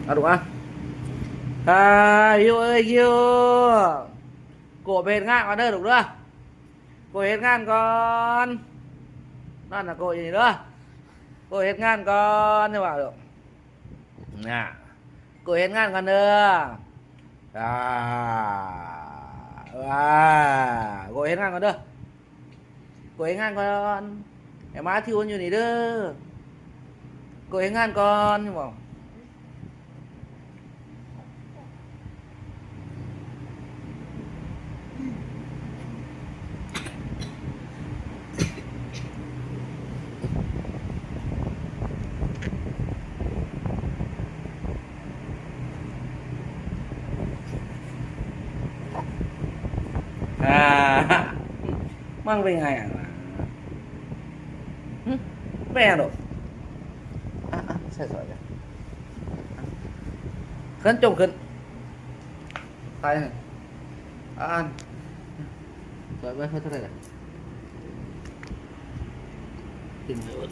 ເອົາລູກອະ ອາ ຄິວເອີຍ ຄິວ ໂກະໄປເຮັດງານກ່ອນເດີລູກເດີ ໂກະເຮັດງານກ່ອນ ນອນນະ ໂກະຢູ່ນີ້ເດີ ໂກະເຮັດງານກ່ອນ ນີ້ວ່າລູກ ນະ ໂກະເຮັດງານກ່ອນເດີ ອາ ອາ ໂກະເຮັດງານກ່ອນເດີ ໂກະເຮັດງານກ່ອນ ໃຫ້ມາທິວຢູ່ນີ້ເດີ ໂກະເຮັດງານກ່ອນ ເຫັນບໍ່? ອາ ມັນເປັນຫຍັງລະ? ຫຶ? ເປັນຫຍັງລູກ? ອາ ອາ ໃສ່ສອຍເດີ ຂຶ້ນ ຈົ່ງຂຶ້ນ ໄປ ອ່ານ ສອຍເບິ່ງເທົ່າໃດລະ? ຂຶ້ນໄປໂອດ.